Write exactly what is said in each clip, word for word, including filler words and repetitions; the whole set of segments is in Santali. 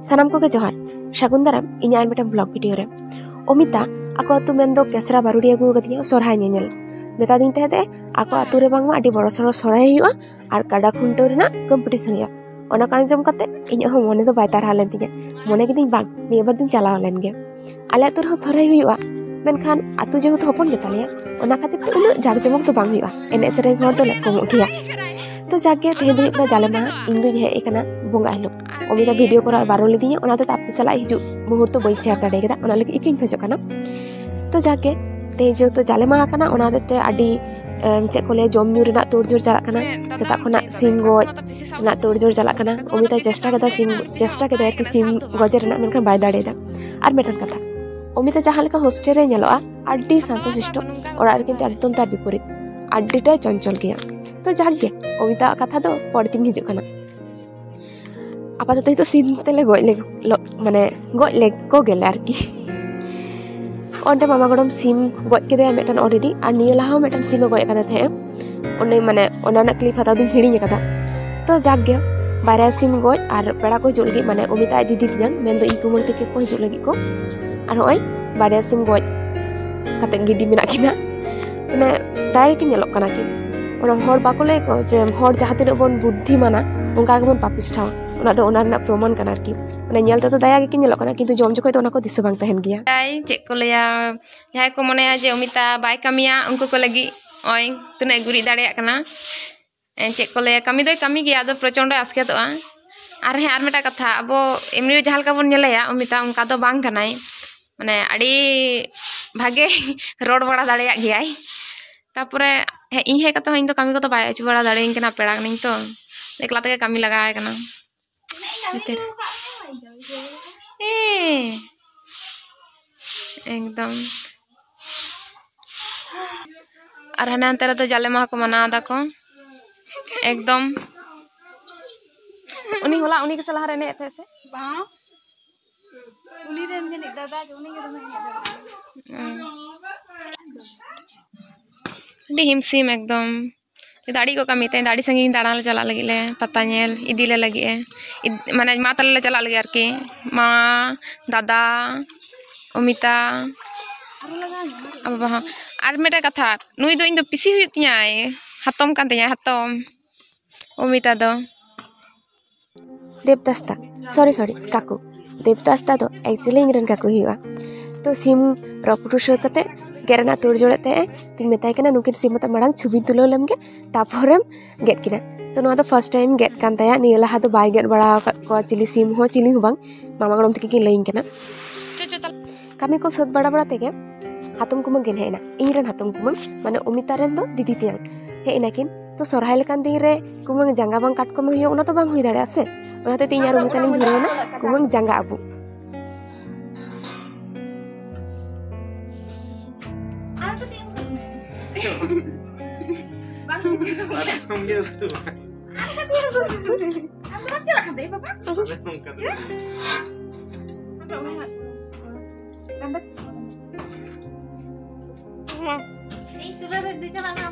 ᱥᱟᱱᱟᱢ ᱠᱚᱜᱮ ᱡᱚᱦᱟᱨ, ᱥᱟᱹᱜᱩᱱ ᱫᱟᱨᱟᱢ ᱤᱧᱟᱹᱜ ᱟᱨ ᱢᱤᱫᱴᱟᱝ ᱵᱞᱚᱜ ᱵᱷᱤᱰᱤᱭᱳ ᱨᱮ᱾ ᱚᱢᱤᱛᱟ ᱟᱠᱚ ᱟᱹᱛᱩ ᱢᱮᱱᱫᱚ ᱠᱮᱥᱨᱟ ᱵᱟᱨᱩᱰᱤ ᱟᱹᱜᱩ ᱟᱠᱟᱫᱤᱧᱟ ᱥᱚᱨᱦᱟᱭ ᱧᱮᱧᱮᱞ᱾ ᱢᱮᱛᱟᱫᱤᱧ ᱛᱟᱦᱮᱸᱫ ᱮ ᱟᱠᱚ ᱟᱹᱛᱩ ᱨᱮ ᱵᱟᱝᱢᱟ ᱟᱹᱰᱤ ᱵᱚᱲᱚ ᱥᱚᱲᱚ ᱥᱚᱨᱦᱟᱭ ᱦᱩᱭᱩᱜᱼᱟ ᱟᱨ ᱠᱟᱰᱟ ᱠᱷᱩᱱᱴᱟᱹᱣ ᱨᱮᱱᱟᱜ ᱠᱚᱢᱯᱤᱴᱤᱥᱚᱱ ᱦᱩᱭᱩᱜᱼᱟ᱾ ᱚᱱᱟ ᱠᱚ ᱟᱸᱡᱚᱢ ᱠᱟᱛᱮ ᱤᱧᱟᱹᱜ ᱦᱚᱸ ᱢᱚᱱᱮ ᱫᱚ ᱵᱟᱭ ᱛᱟᱨᱦᱟᱣ ᱞᱮᱱ ᱛᱤᱧᱟᱹ᱾ ᱢᱚᱱᱮ ᱠᱤᱫᱤᱧ, ᱵᱟᱝ, ᱱᱤᱭᱟᱹ ᱵᱟᱨ ᱫᱚᱧ ᱪᱟᱞᱟᱣ ᱞᱮᱱ ᱜᱮ᱾ ᱟᱞᱮ ᱟᱹᱛᱩ ᱨᱮᱦᱚᱸ ᱥᱚᱨᱦᱟᱭ ᱦᱩᱭᱩᱜᱼᱟ, ᱢᱮᱱᱠᱷᱟᱱ ᱟᱹᱛᱩ ᱡᱮᱦᱮᱛᱩ ᱦᱚᱯᱚᱱ ᱜᱮᱛᱟᱞᱮᱭᱟ, ᱚᱱᱟ ᱠᱷᱟᱹᱛᱤᱨ ᱛᱮ ᱩᱱᱟᱹᱜ ᱡᱟᱠ ᱡᱚᱢᱚᱠ ᱫᱚ ᱵᱟᱝ ᱦᱩᱭᱩᱜᱼᱟ, ᱮᱱᱮᱡ ᱥᱮᱨᱮᱧ ᱦᱚᱲ ᱫᱚᱞᱮ ᱠᱚᱢᱚᱜ ᱜᱮᱭᱟ᱾ ᱛᱚ ᱡᱟᱠ ᱜᱮ, ᱛᱮᱦᱮᱧ ᱫᱚ ᱦᱩᱭᱩᱜ ᱠᱟᱱᱟ ᱡᱟᱞᱮ ᱢᱟᱦᱟ, ᱤᱧ ᱫᱩᱧ ᱦᱮᱡ ᱟᱠᱟᱱᱟ ᱵᱚᱸᱜᱟ ᱦᱤᱞᱳᱜ᱾ ᱚᱢᱤᱛᱟ ᱵᱷᱤᱰᱤᱭᱳ ᱠᱚᱨᱟᱣ ᱵᱟᱨᱚᱱ ᱞᱤᱫᱤᱧᱟ, ᱚᱱᱟ ᱦᱚᱛᱮᱡ ᱛᱮ ᱟᱯᱮ ᱥᱟᱞᱟᱜ ᱦᱤᱡᱩᱜ ᱢᱩᱦᱩᱨᱛᱚ ᱵᱟᱹᱧ ᱥᱮᱭᱟᱨ ᱫᱟᱲᱮ ᱠᱟᱫᱟ, ᱚᱱᱟ ᱞᱟᱹᱜᱤᱫ ᱤᱠᱟᱹᱧ ᱠᱷᱚᱡᱚᱜ ᱠᱟᱱᱟ᱾ ᱛᱚ ᱡᱟᱠ ᱜᱮ, ᱛᱮᱦᱮᱧ ᱡᱮᱦᱮᱛᱩ ᱡᱟᱞᱮ ᱢᱟᱦᱟ ᱠᱟᱱᱟ, ᱚᱱᱟ ᱦᱚᱛᱮᱡ ᱛᱮ ᱟᱹᱰᱤ, ᱮᱢ, ᱪᱮᱫ ᱠᱚ ᱞᱟᱹᱭᱟ, ᱡᱚᱢ ᱧᱩ ᱨᱮᱱᱟᱜ ᱛᱳᱲᱡᱳᱲ ᱪᱟᱞᱟᱜ ᱠᱟᱱᱟ᱾ ᱥᱮᱛᱟᱜ ᱠᱷᱚᱱᱟᱜ ᱥᱤᱢ ᱜᱚᱡ ᱨᱮᱱᱟᱜ ᱛᱳᱲᱡᱳᱲ ᱪᱟᱞᱟᱜ ᱠᱟᱱᱟ᱾ ᱚᱢᱤᱛᱟ ᱪᱮᱥᱴᱟ ᱠᱮᱫᱟ ᱥᱤᱢ, ᱪᱮᱥᱴᱟ ᱠᱮᱫᱟᱭ ᱟᱨᱠᱤ ᱥᱤᱢ ᱜᱚᱡᱮ ᱨᱮᱱᱟᱜ, ᱢᱮᱱᱠᱷᱟᱱ ᱵᱟᱭ ᱫᱟᱲᱮᱭᱟᱫᱟ᱾ ᱟᱨ ᱢᱤᱫᱴᱟᱝ ᱠᱟᱛᱷᱟ, ᱚᱢᱤᱛᱟ ᱡᱟᱦᱟᱸ ᱞᱮᱠᱟ ᱦᱳᱥᱴᱮᱞ ᱨᱮ ᱧᱮᱞᱚᱜᱼᱟ, ᱟᱹᱰᱤ ᱥᱟᱱᱛᱚ ᱥᱤᱥᱴᱚ, ᱚᱲᱟᱜ ᱨᱮ ᱠᱤᱱᱛᱩ ᱮᱠᱫᱚᱢ ᱛᱟᱨ ᱵᱤᱯᱚᱨᱤᱛ, ᱟᱹᱰᱤᱴᱟᱭ ᱪᱚᱧᱪᱚᱞ ᱜᱮᱭᱟ᱾ ᱛᱚ ᱡᱟᱠ ᱜᱮ, ᱚᱢᱤᱛᱟᱣᱟᱜ ᱠᱟᱛᱷᱟ ᱫᱚ ᱯᱚᱨᱮ ᱛᱤᱧ ᱦᱤᱡᱩᱜ ᱠᱟᱱᱟ᱾ ᱟᱯᱟᱛᱚᱛᱚ ᱱᱤᱛᱚᱜ ᱥᱤᱢ ᱛᱮᱞᱮ ᱜᱚᱡ ᱞᱮ, ᱞᱚ-, ᱢᱟᱱᱮ ᱜᱚᱡ ᱞᱮ ᱠᱚ ᱜᱮᱞᱮ ᱟᱨᱠᱤ᱾ ᱚᱸᱰᱮ ᱢᱟᱢᱟ ᱜᱚᱲᱚᱢ ᱥᱤᱢ ᱜᱚᱡ ᱠᱮᱫᱮᱭᱟ ᱢᱤᱫᱴᱟᱝ already, ᱟᱨ ᱱᱤᱭᱟᱹ ᱞᱟᱦᱟ ᱦᱚᱸ ᱢᱤᱫᱴᱟᱝ ᱥᱤᱢᱮ ᱜᱚᱡ ᱟᱠᱟᱫᱮ ᱛᱟᱦᱮᱸᱜᱼᱟ᱾ ᱚᱱᱮ ᱢᱟᱱᱮ ᱚᱱᱟ ᱨᱮᱱᱟᱜ clip ᱦᱟᱛᱟᱣ ᱫᱚᱧ ᱦᱤᱲᱤᱧ ᱟᱠᱟᱫᱟ᱾ ᱛᱚ ᱡᱟᱠ ᱜᱮ, ᱵᱟᱨᱭᱟ ᱥᱤᱢ ᱜᱚᱡ ᱟᱨ ᱯᱮᱲᱟ ᱠᱚ ᱦᱤᱡᱩᱜ ᱞᱟᱹᱜᱤᱫ, ᱢᱟᱱᱮ ᱚᱢᱤᱛᱟ ᱟᱡ ᱫᱤᱫᱤ ᱛᱮᱧᱟᱝ, ᱢᱮᱱᱫᱚ ᱤᱧ ᱠᱩᱢᱟᱹᱝ ᱛᱟᱠᱚ ᱠᱚ ᱦᱤᱡᱩᱜ ᱞᱟᱹᱜᱤᱫ ᱠᱚ᱾ ᱟᱨ ᱦᱚᱸᱜᱼᱚᱭ ᱵᱟᱨᱭᱟ ᱥᱤᱢ ᱜᱚᱡ ᱠᱟᱛᱮ ᱜᱤᱰᱤ ᱢᱮᱱᱟᱜ ᱠᱤᱱᱟ᱾ ᱢᱟᱱᱮ ᱫᱟᱭᱟ ᱜᱮᱠᱤᱱ ᱧᱮᱞᱚᱜ ᱠᱟᱱᱟ ᱠᱤᱱ᱾ ᱚᱱᱟ ᱦᱚᱲ ᱵᱟᱠᱚ ᱞᱟᱹᱭ ᱠᱚ ᱡᱮ ᱦᱚᱲ ᱡᱟᱦᱟᱸ ᱛᱤᱱᱟᱹᱜ ᱵᱚᱱ ᱵᱩᱫᱽᱫᱷᱤᱢᱟᱱᱟ, ᱚᱱᱠᱟ ᱜᱮᱵᱚᱱ ᱯᱟᱯᱤᱥᱴᱷᱟᱣᱟ᱾ ᱚᱱᱟ ᱫᱚ ᱚᱱᱟ ᱨᱮᱱᱟᱜ ᱯᱨᱚᱢᱟᱱ ᱠᱟᱱᱟ ᱟᱨᱠᱤ᱾ ᱢᱟᱱᱮ ᱧᱮᱞ ᱛᱮᱫᱚ ᱫᱟᱭᱟ ᱜᱮᱠᱤᱱ ᱧᱮᱞᱚᱜ ᱠᱟᱱᱟ, ᱠᱤᱱᱛᱩ ᱡᱚᱢ ᱡᱚᱠᱷᱚᱡ ᱫᱚ ᱚᱱᱟ ᱠᱚ ᱫᱤᱥᱟᱹ ᱵᱟᱝ ᱛᱟᱦᱮᱱ ᱜᱮᱭᱟ᱾ ᱛᱟᱭ ᱪᱮᱫ ᱠᱚ ᱞᱟᱹᱭᱟ, ᱡᱟᱦᱟᱸᱭ ᱠᱚ ᱢᱚᱱᱮᱭᱟ ᱡᱮ ᱚᱢᱤᱛᱟ ᱵᱟᱭ ᱠᱟᱹᱢᱤᱭᱟ, ᱩᱱᱠᱩ ᱠᱚ ᱞᱟᱹᱜᱤᱫ ᱱᱚᱜᱼᱚᱭ ᱛᱤᱱᱟᱹᱜ ᱜᱩᱨᱤᱡ ᱫᱟᱲᱮᱭᱟᱜ ᱠᱟᱱᱟ᱾ ᱮ, ᱪᱮᱫ ᱠᱚ ᱞᱟᱹᱭᱟ, ᱠᱟᱹᱢᱤ ᱫᱚᱭ ᱠᱟᱹᱢᱤ ᱜᱮᱭᱟ, ᱟᱫᱚ ᱯᱨᱚᱪᱚᱱᱰᱚᱭ ᱟᱥᱠᱮᱛᱚᱜᱼᱟ᱾ ᱟᱨ ᱦᱮᱸ, ᱟᱨ ᱢᱤᱫᱴᱟᱝ ᱠᱟᱛᱷᱟ, ᱟᱵᱚ ᱮᱢᱱᱤ ᱨᱮ ᱡᱟᱦᱟᱸ ᱞᱮᱠᱟ ᱵᱚᱱ ᱧᱮᱞᱮᱭᱟ, ᱚᱢᱤᱛᱟ ᱚᱱᱠᱟ ᱫᱚ ᱵᱟᱝ ᱠᱟᱱᱟᱭ᱾ ᱢᱟᱱᱮ ᱟᱹᱰᱤ ᱵᱷᱟᱜᱮ ᱨᱚᱲ ᱵᱟᱲᱟ ᱫᱟᱲᱮᱭᱟᱜ ᱜᱮᱭᱟᱭ᱾ ᱛᱟᱯᱚᱨᱮ ᱦᱮᱸ, ᱤᱧ ᱦᱮᱡ ᱠᱟᱛᱮ ᱦᱚᱸ ᱤᱧ ᱫᱚ ᱠᱟᱹᱢᱤ ᱠᱚᱫᱚ ᱵᱟᱭ ᱟᱹᱪᱩ ᱵᱟᱲᱟ ᱫᱟᱲᱮᱭᱟᱹᱧ ᱠᱟᱱᱟ, ᱯᱮᱲᱟ ᱠᱟᱹᱱᱟᱹᱧ ᱛᱚ, ᱮᱠᱞᱟ ᱛᱮᱜᱮ ᱠᱟᱹᱢᱤ ᱞᱟᱜᱟᱣ ᱟᱭ ᱠᱟᱱᱟ᱾ ᱵᱷᱤᱛᱤᱨ᱾ ᱮ, ᱮᱠᱫᱚᱢ᱾ ᱟᱨ ᱦᱟᱱᱮ ᱦᱟᱱᱛᱮ ᱨᱮᱫᱚ ᱡᱟᱞᱮ ᱢᱟᱦᱟ ᱠᱚ ᱢᱟᱱᱟᱣ ᱫᱟᱠᱚ᱾ ᱮᱠᱫᱚᱢ᱾ ᱩᱱᱤ ᱦᱚᱞᱟ ᱩᱱᱤ ᱜᱮᱥᱮ ᱞᱟᱦᱟᱨᱮ ᱮᱱᱮᱡ ᱮᱫ ᱛᱟᱦᱮᱸᱫ ᱥᱮ? ᱵᱟᱝ᱾ ᱩᱱᱤ ᱨᱮᱱ ᱡᱟᱹᱱᱤᱡ ᱫᱟᱫᱟ ᱜᱮ, ᱩᱱᱤ ᱜᱮ ᱫᱚᱢᱮ ᱮᱱᱮᱡ ᱫᱟᱲᱮᱭᱟᱜᱼᱟ᱾ ᱟᱹᱰᱤ ᱦᱤᱢᱥᱤᱢ ᱮᱠᱫᱚᱢ᱾ ᱫᱟᱲᱮ ᱠᱚ ᱠᱟᱹᱢᱤ ᱛᱮ ᱫᱟᱲᱮ ᱥᱟᱺᱜᱤᱧ ᱫᱟᱬᱟᱱ ᱞᱮ ᱪᱟᱞᱟᱜ ᱞᱟᱹᱜᱤᱫ ᱞᱮ, ᱯᱟᱛᱟ ᱧᱮᱞ ᱤᱫᱤ ᱞᱮ ᱞᱟᱹᱜᱤᱫ ᱮ᱾ ᱤᱫ- ᱢᱟᱱᱮ ᱢᱟ ᱛᱟᱞᱮ ᱞᱮ ᱪᱟᱞᱟᱜ ᱞᱟᱹᱜᱤᱫ ᱟᱨᱠᱤ᱾ ᱢᱟ, ᱫᱟᱫᱟ, ᱚᱢᱤᱛᱟ, ᱟᱨ ᱵᱟᱵᱟ ᱦᱚᱸ᱾ ᱟᱨ ᱢᱤᱫᱴᱮᱱ ᱠᱟᱛᱷᱟ, ᱱᱩᱭ ᱫᱚ ᱤᱧ ᱫᱚ ᱯᱤᱥᱤ ᱦᱩᱭᱩᱜ ᱛᱤᱧᱟᱭ, ᱦᱟᱛᱚᱢ ᱠᱟᱱ ᱛᱤᱧᱟᱭ, ᱦᱟᱛᱚᱢ᱾ ᱚᱢᱤᱛᱟ ᱫᱚ ᱫᱮᱵᱽᱫᱟᱥ ᱫᱟ, ᱥᱚᱨᱤ, ᱥᱚᱨᱤ, ᱠᱟᱠᱩ᱾ ᱫᱮᱵᱽᱫᱟᱥ ᱫᱟ ᱫᱚ actually ᱤᱧ ᱨᱮᱱ ᱠᱟᱠᱩ ᱦᱩᱭᱩᱜᱼᱟ᱾ ᱛᱚ ᱥᱤᱢ ᱨᱚ ᱯᱩᱴᱩᱨ ᱥᱟᱹᱛ ᱠᱟᱛᱮ ᱜᱮᱫ ᱨᱮᱱᱟᱜ ᱛᱳᱲ ᱡᱳᱲᱮᱫ ᱛᱟᱦᱮᱸᱜ᱾ ᱛᱤᱧ ᱢᱮᱛᱟᱭ ᱠᱟᱱᱟ, "ᱱᱩᱠᱤᱱ ᱥᱤᱢ ᱟᱛᱮ ᱢᱟᱲᱟᱝ ᱪᱷᱚᱵᱤ ᱛᱩᱞᱟᱹᱣ ᱞᱮᱢ ᱜᱮ, ᱛᱟᱯᱚᱨᱮᱢ ᱜᱮᱫ ᱠᱤᱱᱟ᱾" ᱛᱚ ᱱᱚᱣᱟ ᱫᱚ first time ᱜᱮᱫ ᱠᱟᱱ ᱛᱟᱭᱟ᱾ ᱱᱤᱭᱟᱹ ᱞᱟᱦᱟ ᱫᱚ ᱵᱟᱭ ᱜᱮᱫ ᱵᱟᱲᱟ ᱟᱠᱟᱫ ᱠᱚᱣᱟ ᱪᱤᱞᱤ ᱥᱤᱢ ᱦᱚᱸ, ᱪᱤᱞᱤ ᱦᱚᱸ ᱵᱟᱝ᱾ ᱢᱟᱢᱟ ᱜᱚᱲᱚᱢ ᱛᱟᱹᱠᱤᱱ ᱠᱤᱱ ᱞᱟᱹᱭᱟᱹᱧ ᱠᱟᱱᱟ᱾ ᱠᱟᱹᱢᱤ ᱠᱚ ᱥᱟᱹᱛ ᱵᱟᱲᱟ ᱵᱟᱲᱟ ᱛᱮᱜᱮ ᱦᱟᱛᱚᱢ ᱠᱩᱢᱟᱹᱝ ᱠᱤᱱ ᱦᱮᱡ ᱮᱱᱟ᱾ ᱤᱧ ᱨᱮᱱ ᱦᱟᱛᱚᱢ ᱠᱩᱢᱟᱹᱝ, ᱢᱟᱱᱮ ᱚᱢᱤᱛᱟ ᱨᱮᱱ ᱫᱚ ᱫᱤᱫᱤ ᱛᱮᱭᱟᱝ, ᱦᱮᱡ ᱮᱱᱟ ᱠᱤᱱ᱾ ᱛᱚ ᱥᱚᱨᱦᱟᱭ ᱞᱮᱠᱟᱱ ᱫᱤᱱ ᱨᱮ ᱠᱩᱢᱟᱹᱝ ᱡᱟᱸᱜᱟ ᱵᱟᱝ ᱠᱟᱴᱠᱚᱢ ᱦᱩᱭᱩᱜ, ᱚᱱᱟ ᱛᱚ ᱵᱟᱝ ᱦᱩᱭ ᱫᱟᱲᱮᱭᱟᱜᱼᱟ ᱥᱮ᱾ ᱚᱱᱟ ᱦᱚᱛᱮᱡ ᱛᱮ ᱤᱧ ᱟᱨ ᱚᱢᱤᱛᱟ ᱞᱤᱧ ᱫᱷᱩᱨᱟᱹᱣ ᱮᱱᱟ ᱠᱩᱢᱟᱹᱝ ᱡᱟᱸᱜᱟ ᱟᱹᱵᱩᱜ᱾ ᱟᱢ ᱫᱚ ᱵᱟᱢ ᱪᱟᱞᱟᱜ ᱠᱟᱱ ᱛᱟᱭᱟ, ᱵᱟᱵᱟ? ᱟᱞᱮ ᱦᱚᱸ ᱚᱱᱠᱟ ᱫᱚ ᱪᱮᱫ? ᱟᱫᱚ ᱩᱱᱤ ᱦᱟᱸᱜ ᱰᱟᱸᱰᱟ ᱛᱤ ᱠᱚ᱾ ᱦᱮᱸ᱾ ᱤᱧ ᱛᱩᱞᱟᱹᱣ ᱫᱚ ᱫᱩ ᱡᱚᱱᱟᱜ ᱢᱟ᱾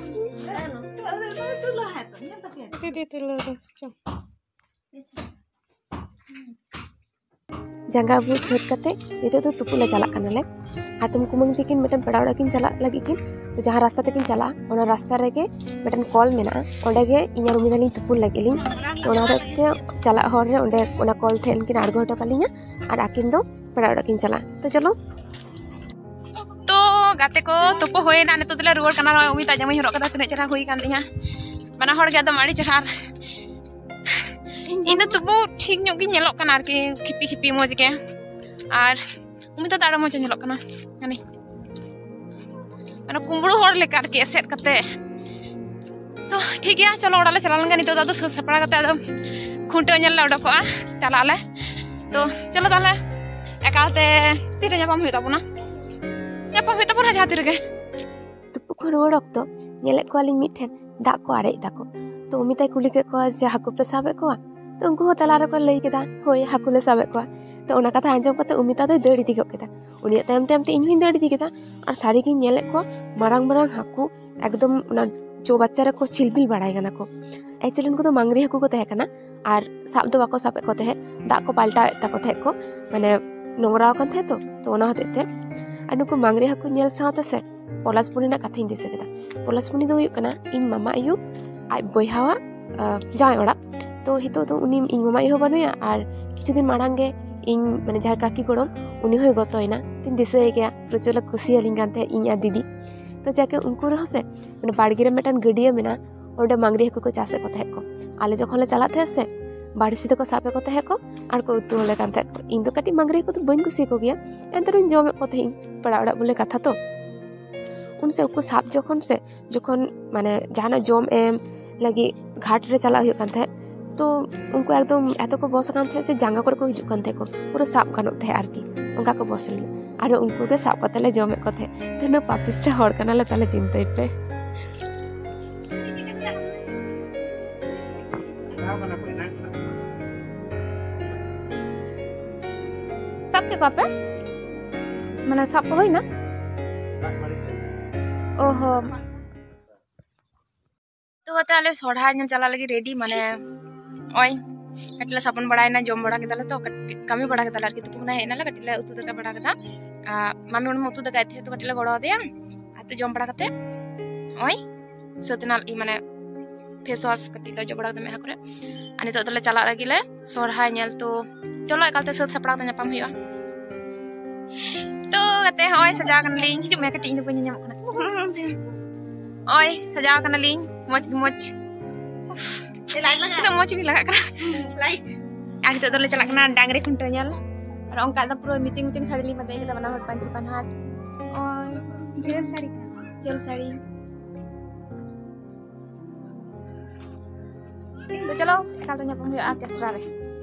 ᱛᱩᱞᱟᱹᱣ ᱫᱚ ᱛᱩᱞᱟᱹᱣ ᱦᱮᱸ ᱛᱚ, ᱧᱮᱞ ᱛᱟᱯᱮᱭᱟ᱾ ᱫᱤᱫᱤ ᱛᱩᱞᱟᱹᱣ ᱫᱚ, ᱪᱚ᱾ ᱡᱟᱸᱜᱟ ᱟᱹᱵᱩᱜ ᱥᱟᱹᱛ ᱠᱟᱛᱮ ᱱᱤᱛᱚᱜ ᱫᱚ ᱛᱩᱯᱩ ᱞᱮ ᱪᱟᱞᱟᱜ ᱠᱟᱱᱟᱞᱮ᱾ ᱦᱟᱛᱚᱢ ᱠᱩᱢᱟᱹᱝ ᱛᱤᱠᱤᱱ ᱢᱤᱫᱴᱮᱱ ᱯᱮᱲᱟ ᱚᱲᱟᱜ ᱠᱤᱱ ᱪᱟᱞᱟᱜ ᱞᱟᱹᱜᱤᱫ ᱠᱤᱱ, ᱛᱚ ᱡᱟᱦᱟᱸ ᱨᱟᱥᱛᱟ ᱛᱮᱠᱤᱱ ᱪᱟᱞᱟᱜᱼᱟ, ᱚᱱᱟ ᱨᱟᱥᱛᱟ ᱨᱮᱜᱮ ᱢᱤᱫᱴᱮᱱ ᱠᱚᱞ ᱢᱮᱱᱟᱜᱼᱟ, ᱚᱸᱰᱮ ᱜᱮ ᱤᱧ ᱟᱨ ᱩᱢᱤᱫᱟ ᱞᱤᱧ ᱛᱩᱯᱩᱱ ᱞᱟᱹᱜᱤᱫ ᱞᱤᱧ᱾ ᱛᱚ ᱚᱱᱟ ᱦᱚᱛᱮᱡ ᱛᱮ ᱪᱟᱞᱟᱜ ᱦᱚᱨ ᱨᱮ ᱚᱸᱰᱮ ᱚᱱᱟ ᱠᱚᱞ ᱴᱷᱮᱱ ᱠᱤᱱ ᱟᱬᱜᱚ ᱦᱚᱴᱚ ᱠᱟᱞᱤᱧᱟ ᱟᱨ ᱟᱹᱠᱤᱱ ᱫᱚ ᱯᱮᱲᱟ ᱚᱲᱟᱜ ᱠᱤᱱ ᱪᱟᱞᱟᱜᱼᱟ᱾ ᱛᱚ ᱪᱚᱞᱚ᱾ ᱛᱚ ᱜᱟᱛᱮ ᱠᱚ, ᱛᱩᱯᱩ ᱦᱩᱭᱮᱱᱟ, ᱱᱤᱛᱚᱜ ᱫᱚᱞᱮ ᱨᱩᱣᱟᱹᱲ ᱠᱟᱱᱟ᱾ ᱱᱚᱜᱼᱚᱭ ᱩᱢᱤᱫᱟ ᱡᱟᱢᱟᱧ ᱦᱚᱨᱚᱜ ᱠᱟᱫᱟ, ᱛᱤᱱᱟᱹᱜ ᱪᱮᱦᱨᱟ ᱦᱩᱭ ᱠᱟᱱ ᱛᱤᱧᱟ᱾ ᱵᱟᱱᱟ ᱦᱚᱲ ᱜᱮ ᱮᱠᱫᱚᱢ ᱟᱹᱰᱤ ᱪᱮᱦᱨᱟ᱾ ᱤᱧ ᱫᱚ ᱛᱩᱯᱩ ᱴᱷᱤᱠ ᱧᱚᱜ ᱜᱤᱧ ᱧᱮᱞᱚᱜ ᱠᱟᱱᱟ ᱟᱨᱠᱤ, ᱠᱷᱤᱯᱤ ᱠᱷᱤᱯᱤ ᱢᱚᱡᱽ ᱜᱮ᱾ ᱟᱨ ᱩᱢᱤᱫᱟ ᱫᱚ ᱟᱨᱚ ᱢᱚᱡᱽ ᱧᱮᱞᱚᱜ ᱠᱟᱱᱟ, ᱢᱟᱱᱮ, ᱢᱟᱱᱮ ᱠᱩᱢᱵᱽᱲᱩ ᱦᱚᱲ ᱞᱮᱠᱟ ᱟᱨᱠᱤ, ᱮᱥᱮᱫ ᱠᱟᱛᱮ᱾ ᱛᱚ ᱴᱷᱤᱠ ᱜᱮᱭᱟ, ᱪᱚᱞᱚ ᱚᱲᱟᱜ ᱞᱮ ᱪᱟᱞᱟᱣ ᱞᱮᱱ ᱜᱮ᱾ ᱱᱤᱛᱚᱜ ᱫᱚ ᱟᱫᱚ ᱥᱟᱹᱛ ᱥᱟᱯᱲᱟᱣ ᱠᱟᱛᱮ ᱟᱫᱚ ᱠᱷᱩᱱᱴᱟᱹᱣ ᱧᱮᱞ ᱞᱮ ᱚᱰᱚᱠᱚᱜᱼᱟ, ᱪᱟᱞᱟᱜ ᱟᱞᱮ᱾ ᱛᱚ ᱪᱚᱞᱚ ᱛᱟᱦᱚᱞᱮ, ᱮᱠᱟᱞᱛᱮ ᱛᱤᱨᱮ ᱧᱟᱯᱟᱢ ᱦᱩᱭᱩᱜ ᱛᱟᱵᱚᱱᱟ? ᱧᱟᱯᱟᱢ ᱦᱩᱭᱩᱜ ᱛᱟᱵᱚᱱᱟ ᱡᱟᱦᱟᱸ ᱛᱤ ᱨᱮᱜᱮ᱾ ᱛᱩᱯᱩ ᱠᱷᱚᱱ ᱨᱩᱣᱟᱹᱲ ᱚᱠᱛᱚ ᱧᱮᱞᱮᱫ ᱠᱚᱣᱟᱞᱤᱧ ᱢᱤᱫᱴᱷᱮᱱ ᱫᱟᱜ ᱠᱚ ᱟᱨᱮᱡ ᱫᱟᱠᱚ᱾ ᱛᱚ ᱚᱢᱤᱛᱟᱭ ᱠᱩᱞᱤ ᱠᱮᱫ ᱠᱚᱣᱟ ᱡᱮ, "ᱦᱟᱹᱠᱩ ᱯᱮ ᱥᱟᱵᱮᱫ ᱠᱚᱣᱟ?" ᱛᱚ ᱩᱱᱠᱩ ᱦᱚᱸ ᱛᱟᱞᱟ ᱨᱮᱠᱚ ᱞᱟᱹᱭ ᱠᱮᱫᱟ, "ᱦᱳᱭ, ᱦᱟᱹᱠᱩ ᱞᱮ ᱥᱟᱵᱮᱫ ᱠᱚᱣᱟ᱾" ᱛᱚ ᱚᱱᱟ ᱠᱟᱛᱷᱟ ᱟᱸᱡᱚᱢ ᱠᱟᱛᱮ ᱚᱢᱤᱛᱟ ᱫᱚᱭ ᱫᱟᱹᱲ ᱤᱫᱤ ᱜᱚᱫ ᱠᱮᱫᱟ᱾ ᱩᱱᱤᱭᱟᱜ ᱛᱟᱭᱚᱢ ᱛᱟᱭᱚᱢ ᱛᱮ ᱤᱧ ᱦᱚᱸᱧ ᱫᱟᱹᱲ ᱤᱫᱤ ᱠᱮᱫᱟ᱾ ᱟᱨ ᱥᱟᱹᱨᱤᱜᱤᱧ ᱧᱮᱞᱮᱫ ᱠᱚᱣᱟ ᱢᱟᱨᱟᱝ ᱢᱟᱨᱟᱝ ᱦᱟᱹᱠᱩ, ᱮᱠᱫᱚᱢ ᱚᱱᱟ ᱪᱳᱵᱟᱪᱪᱟ ᱨᱮᱠᱚ ᱪᱷᱤᱞᱵᱤᱞ ᱵᱟᱲᱟᱭ ᱠᱟᱱᱟ ᱠᱚ᱾ ᱮᱠᱪᱩᱭᱮᱞᱤ ᱩᱱᱠᱩ ᱫᱚ ᱢᱟᱝᱜᱽᱨᱤ ᱦᱟᱹᱠᱩ ᱠᱚ ᱛᱟᱦᱮᱸ ᱠᱟᱱᱟ, ᱟᱨ ᱥᱟᱵ ᱫᱚ ᱵᱟᱠᱚ ᱥᱟᱵᱮᱫ ᱠᱚ ᱛᱟᱦᱮᱸᱫ, ᱫᱟᱜ ᱠᱚ ᱯᱟᱞᱴᱟᱣᱮᱫ ᱛᱟᱠᱚ ᱛᱟᱦᱮᱸᱫ ᱠᱚ, ᱢᱟᱱᱮ ᱱᱚᱝᱨᱟ ᱟᱠᱟᱱ ᱛᱟᱦᱮᱸᱫ ᱛᱚ, ᱛᱚ ᱚᱱᱟ ᱦᱚᱛᱮᱡ ᱛᱮ᱾ ᱟᱨ ᱱᱩᱠᱩ ᱢᱟᱝᱜᱽᱨᱤ ᱦᱟᱹᱠᱩ ᱧᱮᱞ ᱥᱟᱶᱛᱮ ᱥᱮ ᱯᱚᱞᱟᱥᱯᱩᱱᱤ ᱨᱮᱱᱟᱜ ᱠᱟᱛᱷᱟᱧ ᱫᱤᱥᱟᱹ ᱠᱮᱫᱟ᱾ ᱯᱚᱞᱟᱥᱯᱩᱱᱤ ᱫᱚ ᱦᱩᱭᱩᱜ ᱠᱟᱱᱟ ᱤᱧ ᱢᱟᱢᱟ ᱟᱭᱳ ᱟᱡ ᱵᱚᱭᱦᱟᱣᱟᱜ, ᱟᱸ, ᱡᱟᱶᱟᱭ ᱚᱲᱟᱜ᱾ ᱛᱚ ᱱᱤᱛᱚᱜ ᱫᱚ ᱩᱱᱤ ᱤᱧ ᱢᱟᱢᱟ ᱟᱭᱳ ᱦᱚᱸ ᱵᱟᱹᱱᱩᱭᱟ, ᱟᱨ ᱠᱤᱪᱷᱩ ᱫᱤᱱ ᱢᱟᱲᱟᱝ ᱜᱮ ᱤᱧ ᱢᱟᱱᱮ ᱡᱟᱦᱟᱸᱭ ᱠᱟᱠᱤ ᱜᱚᱲᱚᱢ, ᱩᱱᱤ ᱦᱚᱸᱭ ᱜᱚᱛᱚᱭᱮᱱᱟ᱾ ᱛᱚᱧ ᱫᱤᱥᱟᱹᱭ ᱜᱮᱭᱟ, ᱯᱨᱚᱪᱩᱨ ᱞᱮ ᱠᱩᱥᱤᱭᱟᱞᱤᱧ ᱠᱟᱱ ᱛᱟᱦᱮᱸᱫ ᱤᱧ ᱟᱨ ᱫᱤᱫᱤ᱾ ᱛᱚ ᱡᱟᱠᱮ ᱩᱱᱠᱩ ᱨᱮᱦᱚᱸ ᱥᱮ ᱢᱟᱱᱮ ᱵᱟᱲᱜᱮ ᱨᱮ ᱢᱤᱫᱴᱟᱝ ᱜᱟᱹᱰᱭᱟᱹ ᱢᱮᱱᱟᱜᱼᱟ, ᱚᱸᱰᱮ ᱢᱟᱝᱜᱽᱨᱤ ᱦᱟᱹᱠᱩ ᱠᱚ ᱪᱟᱥᱮᱫ ᱠᱚ ᱛᱟᱦᱮᱸᱫ ᱠᱚ᱾ ᱟᱞᱮ ᱡᱚᱠᱷᱚᱱ ᱞᱮ ᱪᱟᱞᱟᱜ ᱛᱟᱦᱮᱸᱫ ᱥᱮ, ᱵᱟᱹᱲᱥᱤ ᱛᱮᱠᱚ ᱥᱟᱵ ᱮᱫ ᱠᱚ ᱛᱟᱦᱮᱸᱫ ᱠᱚ ᱟᱨ ᱠᱚ ᱩᱛᱩ ᱟᱞᱮ ᱠᱟᱱ ᱛᱟᱦᱮᱸᱫ ᱠᱚ᱾ ᱤᱧ ᱫᱚ ᱠᱟᱹᱴᱤᱡ ᱢᱟᱝᱜᱽᱨᱤ ᱦᱟᱹᱠᱩ ᱫᱚ ᱵᱟᱹᱧ ᱠᱩᱥᱤᱭᱟᱠᱚ ᱜᱮᱭᱟ, ᱮᱱᱛᱮ ᱨᱮᱦᱚᱸᱧ ᱡᱚᱢᱮᱫ ᱠᱚ ᱛᱟᱦᱮᱸᱫ ᱤᱧ, ᱯᱮᱲᱟ ᱚᱲᱟᱜ ᱵᱚᱞᱮ ᱠᱟᱛᱷᱟ ᱛᱚ᱾ ᱩᱱ ᱥᱮ ᱩᱱᱠᱩ ᱥᱟᱵ ᱡᱚᱠᱷᱚᱱ ᱥᱮ, ᱡᱚᱠᱷᱚᱱ ᱢᱟᱱᱮ ᱡᱟᱦᱟᱱᱟᱜ ᱡᱚᱢ ᱮᱢ ᱞᱟᱹᱜᱤᱫ ᱜᱷᱟᱴ ᱨᱮ ᱪᱟᱞᱟᱜ ᱦᱩᱭᱩᱜ ᱠᱟᱱ ᱛᱟᱦᱮᱸᱫ, ᱛᱚ ᱩᱱᱠᱩ ᱮᱠᱫᱚᱢ ᱮᱛᱚ ᱠᱚ ᱵᱚᱥ ᱟᱠᱟᱱ ᱛᱟᱦᱮᱸᱫ ᱥᱮ, ᱡᱟᱸᱜᱟ ᱠᱚᱨᱮ ᱠᱚ ᱦᱤᱡᱩᱜ ᱠᱟᱱ ᱛᱟᱦᱮᱸᱫ ᱠᱚ, ᱯᱩᱨᱟᱹ ᱥᱟᱵ ᱜᱟᱱᱚᱜ ᱛᱟᱦᱮᱸᱫ ᱟᱨᱠᱤ, ᱚᱱᱠᱟ ᱠᱚ ᱵᱚᱥ ᱞᱮᱱᱟ᱾ ᱟᱨ ᱩᱱᱠᱩ ᱜᱮ ᱥᱟᱵ ᱠᱟᱛᱮ ᱞᱮ ᱡᱚᱢᱮᱫ ᱠᱚ ᱛᱟᱦᱮᱸᱫ᱾ ᱛᱤᱱᱟᱹᱜ ᱯᱟᱯᱤᱥᱴᱟ ᱦᱚᱲ ᱠᱟᱱᱟᱞᱮ ᱛᱟᱦᱞᱮ, ᱪᱤᱱᱛᱟᱹᱭ ᱯᱮ᱾ ᱥᱟᱵ ᱠᱮᱫ ᱠᱚᱣᱟ ᱯᱮ? ᱢᱟᱱᱮ ᱥᱟᱵ ᱠᱚ ᱦᱩᱭᱱᱟ? ᱚ ᱦᱚᱸ᱾ ᱛᱚ ᱜᱟᱛᱮ, ᱟᱞᱮ ᱥᱚᱨᱦᱟᱭ ᱧᱮᱞ ᱪᱟᱞᱟᱜ ᱞᱟᱹᱜᱤᱫ ᱨᱮᱰᱤ, ᱢᱟᱱᱮ ᱱᱚᱜᱼᱚᱭ ᱠᱟᱹᱴᱤᱡ ᱞᱮ ᱥᱟᱵᱚᱱ ᱵᱟᱲᱟᱭᱮᱱᱟ, ᱡᱚᱢ ᱵᱟᱲᱟ ᱠᱮᱫᱟᱞᱮ, ᱛᱚ ᱠᱟᱹᱴᱤᱡ ᱠᱟᱹᱢᱤ ᱵᱟᱲᱟ ᱠᱮᱫᱟᱞᱮ ᱟᱨᱠᱤ, ᱛᱩᱯᱩ ᱠᱷᱚᱱᱟᱜ ᱦᱮᱡ ᱮᱱᱟᱞᱮ, ᱠᱟᱹᱴᱤᱡ ᱞᱮ ᱩᱛᱩ ᱫᱟᱠᱟ ᱵᱟᱲᱟ ᱠᱮᱫᱟ᱾ ᱟᱨ ᱢᱟᱢᱤ ᱦᱚᱲᱢᱚ ᱩᱛᱩ ᱫᱟᱠᱟᱭ ᱛᱟᱦᱮᱸᱫ, ᱛᱚ ᱠᱟᱹᱴᱤᱡ ᱞᱮ ᱜᱚᱲᱚ ᱟᱫᱮᱭᱟ᱾ ᱟᱨ ᱛᱚ ᱡᱚᱢ ᱵᱟᱲᱟ ᱠᱟᱛᱮ ᱱᱚᱜᱼᱚᱭ ᱥᱟᱹᱛ ᱮᱱᱟ, ᱢᱟᱱᱮ ᱯᱷᱮᱥ ᱣᱟᱥ ᱠᱟᱹᱴᱤᱡ ᱞᱮ ᱚᱡᱚᱜ ᱵᱟᱲᱟ ᱠᱮᱫᱟ ᱢᱮᱫᱦᱟ ᱠᱚᱨᱮ᱾ ᱟᱨ ᱱᱤᱛᱚᱜ ᱫᱚᱞᱮ ᱪᱟᱞᱟᱜ ᱞᱟᱹᱜᱤᱫ ᱞᱮ ᱥᱚᱨᱦᱟᱭ ᱧᱮᱞ᱾ ᱛᱚ ᱪᱚᱞᱚ ᱮᱠᱟᱞᱛᱮ ᱥᱟᱹᱛ ᱥᱟᱯᱲᱟᱣ ᱛᱮ ᱧᱟᱯᱟᱢ ᱦᱩᱭᱩᱜᱼᱟ᱾ ᱛᱚ ᱜᱟᱛᱮ, ᱦᱚᱸᱜᱼᱚᱭ ᱥᱟᱡᱟᱣ ᱠᱟᱱᱟᱞᱤᱧ᱾ ᱦᱤᱡᱩᱜ ᱢᱮ ᱠᱟᱹᱴᱤᱡ, ᱤᱧ ᱫᱚ ᱵᱟᱹᱧ ᱧᱟᱢᱚᱜ ᱠᱟᱱᱟ᱾ ᱦᱚᱸᱜᱼᱚᱭ ᱥᱟᱡᱟᱣ ᱠᱟᱱᱟᱞᱤᱧ, ᱢᱚᱡᱽ ᱜᱮ ᱢᱚᱡᱽ᱾ ᱩᱯᱷ, ᱛᱤᱱᱟᱹᱜ ᱢᱚᱡᱽ ᱜᱮ ᱞᱟᱜᱟᱜ ᱠᱟᱱᱟ᱾ ᱟᱨ ᱱᱤᱛᱚᱜ ᱫᱚᱞᱮ ᱪᱟᱞᱟᱜ ᱠᱟᱱᱟ ᱰᱟᱝᱨᱤ ᱠᱷᱩᱱᱴᱟᱹᱣ ᱧᱮᱞ᱾ ᱟᱨ ᱚᱱᱠᱟ ᱫᱚ ᱯᱩᱨᱟᱹ matching matching ᱥᱟᱹᱲᱤ ᱞᱤᱧ ᱵᱟᱸᱫᱮ ᱠᱟᱫᱟ, ᱵᱟᱱᱟ ᱦᱚᱲ ᱯᱟᱹᱧᱪᱤ ᱯᱟᱱᱦᱟᱴ᱾ ᱳᱭ ᱡᱷᱟᱹᱞ ᱥᱟᱹᱲᱤ ᱠᱟᱱᱟ᱾ ᱡᱷᱟᱹᱞ ᱥᱟᱹᱲᱤ᱾ ᱴᱷᱤᱠ ᱫᱚ ᱪᱚᱞᱚ, ᱮᱠᱟᱞ ᱛᱮ ᱧᱟᱯᱟᱢ ᱦᱩᱭᱩᱜᱼᱟ ᱠᱮᱥᱨᱟ ᱨᱮ᱾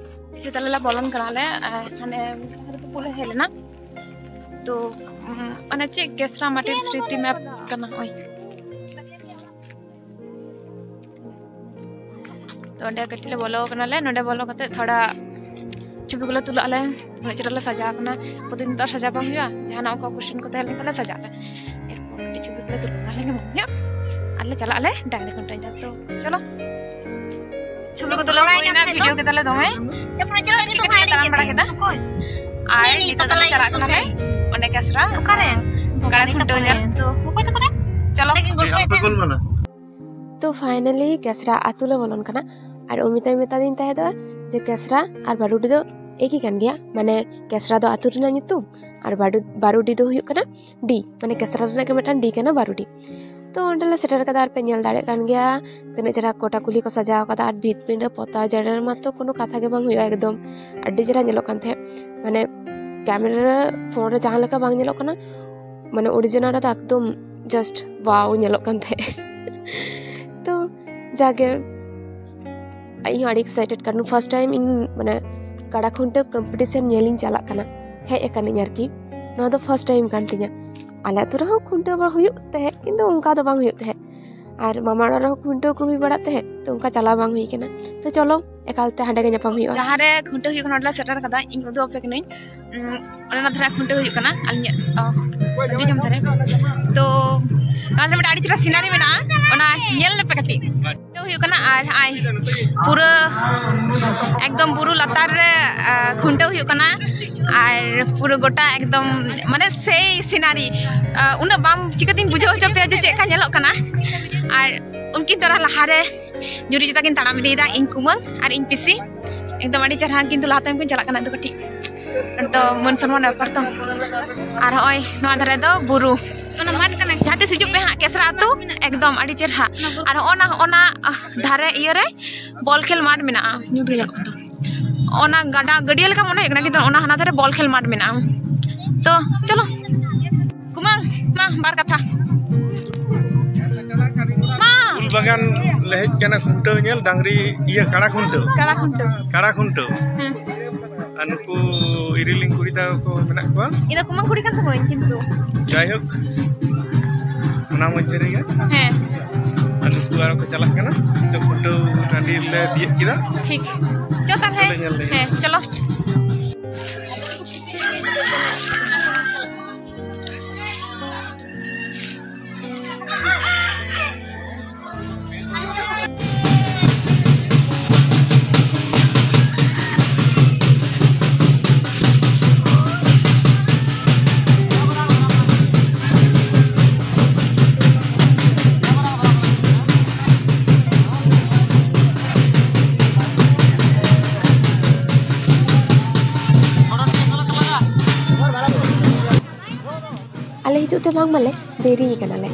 ᱥᱮ ᱛᱟᱦᱞᱮ ᱞᱮ ᱵᱚᱞᱚᱱ ᱠᱟᱱᱟᱞᱮ, ᱟᱨ ᱦᱟᱱᱮ ᱛᱩᱯᱩ ᱞᱮ ᱦᱮᱡ ᱞᱮᱱᱟ᱾ ᱛᱚ, ᱩᱢ, ᱚᱱᱮ ᱪᱮᱫ ᱠᱮᱥᱨᱟ ᱢᱟᱴᱤᱨ ᱥᱨᱤᱛᱤ ᱢᱮᱯ ᱠᱟᱱᱟ, ᱳᱭ᱾ ᱛᱚ ᱚᱸᱰᱮ ᱠᱟᱹᱴᱤᱡ ᱞᱮ ᱵᱚᱞᱚ ᱠᱟᱱᱟᱞᱮ᱾ ᱱᱚᱸᱰᱮ ᱵᱚᱞᱚ ᱠᱟᱛᱮ ᱛᱷᱚᱲᱟ ᱪᱷᱚᱵᱤ ᱠᱚᱞᱮ ᱛᱩᱞᱟᱹᱜ ᱟᱞᱮ᱾ ᱩᱱᱟᱹᱜ ᱪᱮᱦᱨᱟ ᱞᱮ ᱥᱟᱡᱟᱣ ᱠᱟᱱᱟ᱾ ᱯᱨᱚᱛᱤᱫᱤᱱ ᱛᱚ ᱟᱨ ᱥᱟᱡᱟᱣ ᱵᱟᱝ ᱦᱩᱭᱩᱜᱼᱟ, ᱡᱟᱦᱟᱱᱟᱜ ᱚᱱᱠᱟ ᱚᱠᱮᱡᱚᱱ ᱠᱚ ᱛᱟᱦᱮᱸ ᱞᱮᱱᱠᱷᱟᱱ ᱞᱮ ᱥᱟᱡᱟᱜ ᱟᱞᱮ᱾ ᱮᱨᱯᱚᱨ ᱠᱟᱹᱴᱤᱡ ᱪᱷᱚᱵᱤ ᱠᱚᱞᱮ ᱛᱩᱞᱟᱹᱜ ᱟᱞᱮ᱾ ᱧᱟᱢᱚᱜ ᱜᱮᱭᱟ᱾ ᱟᱨ ᱞᱮ ᱪᱟᱞᱟᱜ ᱟᱞᱮ ᱰᱟᱝᱨᱤ ᱠᱷᱩᱱᱴᱟᱹᱣ ᱧᱮᱞ᱾ ᱛᱚ ᱪᱚᱞᱚ, ᱪᱷᱚᱵᱤ ᱠᱚ ᱛᱩᱞᱟᱹᱣ ᱦᱩᱭᱱᱟ, ᱵᱷᱤᱰᱤᱭᱳ ᱠᱮᱫᱟᱞᱮ ᱫᱚᱢᱮ᱾ ᱮᱨᱯᱚᱨᱮ ᱪᱚᱞᱚ, ᱠᱟᱹᱴᱤᱡ ᱠᱟᱹᱴᱤᱡ ᱞᱮ ᱛᱟᱲᱟᱢ ᱵᱟᱲᱟ ᱠᱮᱫᱟ᱾ ᱟᱨ ᱱᱤᱛᱚᱜ ᱫᱚᱞᱮ ᱪᱟᱞᱟᱜ ᱠᱟᱱᱟᱞᱮ ᱚᱸᱰᱮ ᱠᱮᱥᱨᱟ᱾ ᱚᱠᱟᱨᱮ? ᱠᱟᱲᱟ ᱠᱷᱩᱱᱴᱟᱹᱣ ᱧᱮᱞ᱾ ᱛᱚ ᱚᱠᱚᱭ ᱛᱟᱠᱚ ᱨᱮ? ᱪᱚᱞᱚ᱾ ᱛᱚ ᱯᱷᱟᱭᱱᱟᱞᱤ ᱠᱮᱥᱨᱟ ᱟᱹᱛᱩ ᱞᱮ ᱵᱚᱞᱚᱱ ᱠᱟᱱᱟ᱾ ᱟᱨ ᱚᱢᱤᱛᱟᱭ ᱢᱮᱛᱟᱫᱤᱧ ᱛᱟᱦᱮᱸᱫᱚᱜᱼᱟ ᱡᱮ ᱠᱮᱥᱨᱟ ᱟᱨ ᱵᱟᱨᱩᱰᱤ ᱫᱚ ᱮᱠᱤ ᱠᱟᱱ ᱜᱮᱭᱟ, ᱢᱟᱱᱮ ᱠᱮᱥᱨᱟ ᱫᱚ ᱟᱹᱛᱩ ᱨᱮᱱᱟᱜ ᱧᱩᱛᱩᱢ ᱟᱨ ᱵᱟᱨᱩ-, ᱵᱟᱨᱩᱰᱤ ᱫᱚ ᱦᱩᱭᱩᱜ ᱠᱟᱱᱟ ᱰᱤ, ᱢᱟᱱᱮ ᱠᱮᱥᱨᱟ ᱨᱮᱱᱟᱜ ᱜᱮ ᱢᱤᱫᱴᱟᱝ ᱰᱤ ᱠᱟᱱᱟ ᱵᱟᱨᱩᱰᱤ᱾ ᱛᱚ ᱚᱸᱰᱮ ᱞᱮ ᱥᱮᱴᱮᱨ ᱠᱟᱫᱟ ᱟᱨ ᱯᱮ ᱧᱮᱞ ᱫᱟᱲᱮᱭᱟᱜ ᱠᱟᱱ ᱜᱮᱭᱟ ᱛᱤᱱᱟᱹᱜ ᱪᱮᱦᱨᱟ ᱜᱚᱴᱟ ᱠᱩᱞᱦᱤ ᱠᱚ ᱥᱟᱡᱟᱣ ᱠᱟᱫᱟ᱾ ᱟᱨ ᱵᱷᱤᱛ ᱯᱤᱸᱰᱟᱹ ᱯᱚᱛᱟᱣ ᱡᱮᱨᱮᱲ ᱢᱟᱛᱚ ᱠᱳᱱᱳ ᱠᱟᱛᱷᱟ ᱜᱮ ᱵᱟᱝ ᱦᱩᱭᱩᱜᱼᱟ, ᱮᱠᱫᱚᱢ ᱟᱹᱰᱤ ᱪᱮᱦᱨᱟ ᱧᱮᱞᱚᱜ ᱠᱟᱱ ᱛᱟᱦᱮᱸᱫ᱾ ᱢᱟᱱᱮ ᱠᱮᱢᱮᱨᱟ ᱨᱮ, ᱯᱷᱳᱱ ᱨᱮ ᱡᱟᱦᱟᱸ ᱞᱮᱠᱟ ᱵᱟᱝ ᱧᱮᱞᱚᱜ ᱠᱟᱱᱟ, ᱢᱟᱱᱮ ᱚᱨᱤᱡᱤᱱᱟᱞ ᱨᱮᱫᱚ ᱮᱠᱫᱚᱢ just wow ᱧᱮᱞᱚᱜ ᱠᱟᱱ ᱛᱟᱦᱮᱸᱫ᱾ ᱛᱚ ᱡᱟᱜᱮ ᱤᱧ ᱦᱚᱸ ᱟᱹᱰᱤ ᱮᱠᱥᱟᱭᱴᱮᱰ, ᱠᱟᱨᱚᱱ ᱯᱷᱟᱥᱴ ᱴᱟᱭᱤᱢ ᱤᱧ ᱢᱟᱱᱮ ᱠᱟᱲᱟ ᱠᱷᱩᱱᱴᱟᱹᱣ ᱠᱚᱢᱯᱤᱴᱤᱥᱮᱱ ᱧᱮᱞᱤᱧ ᱪᱟᱞᱟᱜ ᱠᱟᱱᱟ, ᱦᱮᱡ ᱟᱠᱟᱱᱟᱹᱧ ᱟᱨᱠᱤ᱾ ᱱᱚᱣᱟ ᱫᱚ ᱯᱷᱟᱥᱴ ᱴᱟᱭᱤᱢ ᱠᱟᱱ ᱛᱤᱧᱟ᱾ ᱟᱞᱮ ᱟᱹᱛᱩ ᱨᱮᱦᱚᱸ ᱠᱷᱩᱱᱴᱟᱹᱣ ᱵᱟᱲᱟ ᱦᱩᱭᱩᱜ ᱛᱟᱦᱮᱸᱫ, ᱠᱤᱱᱛᱩ ᱚᱱᱠᱟ ᱫᱚ ᱵᱟᱝ ᱦᱩᱭᱩᱜ ᱛᱟᱦᱮᱸᱫ᱾ ᱟᱨ ᱢᱟᱢᱟ ᱚᱲᱟᱜ ᱨᱮᱦᱚᱸ ᱠᱷᱩᱱᱴᱟᱹᱣ ᱠᱚ ᱦᱩᱭ ᱵᱟᱲᱟᱜ ᱛᱟᱦᱮᱸᱫ, ᱛᱚ ᱚᱱᱠᱟ ᱪᱟᱞᱟᱣ ᱵᱟᱝ ᱦᱩᱭ ᱠᱟᱱᱟ᱾ ᱛᱚ ᱪᱚᱞᱚ, ᱮᱠᱟᱞ ᱛᱮ ᱦᱟᱸᱰᱮ ᱜᱮ ᱧᱟᱯᱟᱢ ᱦᱩᱭᱩᱜᱼᱟ᱾ ᱡᱟᱦᱟᱸ ᱨᱮ ᱠᱷᱩᱱᱴᱟᱹᱣ ᱦᱩᱭᱩᱜ ᱠᱟᱱᱟ, ᱚᱸᱰᱮ ᱞᱮ ᱥᱮᱴᱮᱨ ᱠᱟᱫᱟ᱾ ᱤᱧ ᱩᱫᱩᱜ ᱟᱯᱮ ᱠᱟᱹᱱᱟᱹᱧ᱾ ᱩᱸ, ᱚᱱᱟ ᱫᱷᱟᱨᱮ ᱠᱷᱩᱱᱴᱟᱹᱣ ᱦᱩᱭᱩᱜ ᱠᱟᱱᱟ, ᱟᱹᱞᱤᱧᱟᱜ, ᱚ, ᱫᱤᱥᱚᱢ ᱫᱷᱟᱨᱮ᱾ ᱛᱚ ᱱᱚᱣᱟ ᱫᱷᱟᱨᱮ ᱢᱤᱫᱴᱟᱝ ᱟᱹᱰᱤ ᱪᱮᱦᱨᱟ ᱥᱤᱱᱟᱨᱤ ᱢᱮᱱᱟᱜᱼᱟ, ᱚᱱᱟ ᱧᱮᱞ ᱞᱮᱯᱮ ᱠᱟᱹᱴᱤᱡ᱾ ᱠᱷᱩᱱᱴᱟᱹᱣ ᱦᱩᱭᱩᱜ ᱠᱟᱱᱟ ᱟᱨ ᱦᱚᱸᱜᱼᱚᱭ ᱯᱩᱨᱟᱹ ᱮᱠᱫᱚᱢ ᱵᱩᱨᱩ ᱞᱟᱛᱟᱨ ᱨᱮ, ᱟ, ᱠᱷᱩᱱᱴᱟᱹᱣ ᱦᱩᱭᱩᱜ ᱠᱟᱱᱟ᱾ ᱟᱨ ᱯᱩᱨᱟᱹ ᱜᱚᱴᱟ ᱮᱠᱫᱚᱢ ᱢᱟᱱᱮ ᱥᱮᱭ ᱥᱤᱱᱟᱨᱤ, ᱟ, ᱩᱱᱟᱹᱜ ᱵᱟᱝ ᱪᱤᱠᱟᱹᱛᱤᱧ ᱵᱩᱡᱷᱟᱹᱣ ᱦᱚᱪᱚ ᱯᱮᱭᱟ ᱡᱮ ᱪᱮᱫ ᱞᱮᱠᱟ ᱧᱮᱞᱚᱜ ᱠᱟᱱᱟ᱾ ᱟᱨ ᱩᱱᱠᱤᱱ ᱛᱚᱨᱟ ᱞᱟᱦᱟᱨᱮ ᱡᱩᱨᱤ ᱡᱩᱛᱟ ᱠᱤᱱ ᱛᱟᱲᱟᱢ ᱤᱫᱤᱭᱮᱫᱟ, ᱤᱧ ᱠᱩᱢᱟᱹᱝ ᱟᱨ ᱤᱧ ᱯᱤᱥᱤ᱾ ᱮᱠᱫᱚᱢ ᱟᱹᱰᱤ ᱪᱮᱦᱨᱟ, ᱠᱤᱱᱛᱩ ᱞᱟᱦᱟ ᱛᱟᱭᱚᱢ ᱠᱤᱱ ᱪᱟᱞᱟᱜ ᱠᱟᱱᱟ᱾ ᱟᱫᱚ ᱠᱟᱹᱴᱤᱡ ᱛᱚ ᱢᱟᱹᱱ ᱥᱚᱱᱢᱟᱱ ᱵᱮᱯᱟᱨ ᱛᱚ᱾ ᱟᱨ ᱦᱚᱸᱜᱼᱚᱭ ᱱᱚᱣᱟ ᱫᱷᱟᱨᱮ ᱫᱚ ᱵᱩᱨᱩ᱾ ᱚᱱᱟ ᱢᱟᱴᱷ ᱠᱟᱱᱟ᱾ ᱡᱟᱦᱟᱸ ᱛᱤᱥ ᱦᱤᱡᱩᱜ ᱯᱮ ᱦᱟᱸᱜ ᱠᱮᱥᱨᱟ ᱟᱹᱛᱩ, ᱮᱠᱫᱚᱢ ᱟᱹᱰᱤ ᱪᱮᱦᱨᱟ᱾ ᱟᱨ ᱦᱚᱸᱜᱼᱚ ᱱᱟ, ᱦᱚᱸᱜᱼᱚ ᱱᱟ, ᱟᱦ, ᱫᱷᱟᱨᱮ ᱤᱭᱟᱹ ᱨᱮ ᱵᱚᱞ ᱠᱷᱮᱞ ᱢᱟᱴᱷ ᱢᱮᱱᱟᱜᱼᱟ, ᱧᱩᱛ ᱜᱮ ᱧᱮᱞᱚᱜ ᱠᱟᱱ ᱫᱚ᱾ ᱚᱱᱟ ᱜᱟᱰᱟ, ᱜᱟᱹᱰᱭᱟᱹ ᱞᱮᱠᱟ ᱢᱚᱱᱮ ᱦᱩᱭᱩᱜ ᱠᱟᱱᱟ, ᱠᱤᱱᱛᱩ ᱚᱱᱟ ᱦᱟᱱᱟ ᱫᱷᱟᱨᱮ ᱵᱚᱞ ᱠᱷᱮᱞ ᱢᱟᱴᱷ ᱢᱮᱱᱟᱜᱼᱟ᱾ ᱛᱚ ᱪᱚᱞᱚ ᱠᱩᱢᱟᱹᱝ, ᱢᱟ ᱵᱟᱨ ᱠᱟᱛᱷᱟ᱾ ᱢᱟ᱾ ᱩᱞ ᱵᱟᱜᱟᱱ ᱞᱮ ᱦᱮᱡ ᱠᱟᱱᱟ ᱠᱷᱩᱱᱴᱟᱹᱣ ᱧᱮᱞ, ᱰᱟᱝᱨᱤ, ᱤᱭᱟᱹ, ᱠᱟᱲᱟ ᱠᱷᱩᱱᱴᱟᱹᱣ᱾ ᱠᱟᱲᱟ ᱠᱷᱩᱱᱴᱟᱹᱣ᱾ ᱠᱟᱲᱟ ᱠᱷᱩᱱᱴᱟᱹᱣ᱾ ᱦᱮᱸ᱾ ᱟᱨ ᱱᱩᱠᱩ ᱤᱨᱤᱞᱤᱧ ᱠᱩᱲᱤ ᱛᱟᱠᱚ ᱠᱚ ᱢᱮᱱᱟᱜ ᱠᱚᱣᱟ᱾ ᱤᱧ ᱫᱚ ᱠᱩᱢᱟᱹᱝ ᱠᱩᱲᱤ ᱠᱟᱱ ᱛᱟᱢᱟᱹᱧ ᱠᱤᱱᱛᱩ᱾ ᱡᱟᱭᱦᱳᱠ, ᱚᱱᱟ ᱢᱚᱫᱽᱫᱷᱮ ᱨᱮᱜᱮ᱾ ᱦᱮᱸ᱾ ᱟᱨ ᱱᱩᱠᱩ ᱟᱨᱚ ᱠᱚ ᱪᱟᱞᱟᱜ ᱠᱟᱱᱟ᱾ ᱱᱤᱛᱚᱜ ᱠᱷᱩᱱᱴᱟᱹᱣ ᱴᱟᱺᱰᱤ ᱞᱮ ᱛᱤᱭᱳᱜ ᱠᱮᱫᱟ᱾ ᱴᱷᱤᱠ᱾ ᱪᱚ ᱛᱟᱦᱞᱮ᱾ ᱠᱷᱩᱱᱴᱟᱹᱣ ᱞᱮ ᱧᱮᱞ ᱞᱮᱜᱮ᱾ ᱦᱮᱸ, ᱪᱚᱞᱚ᱾ ᱦᱤᱡᱩᱜ ᱛᱮ ᱵᱟᱝ ᱢᱟᱞᱮ ᱫᱮᱨᱤ ᱠᱟᱱᱟᱞᱮ᱾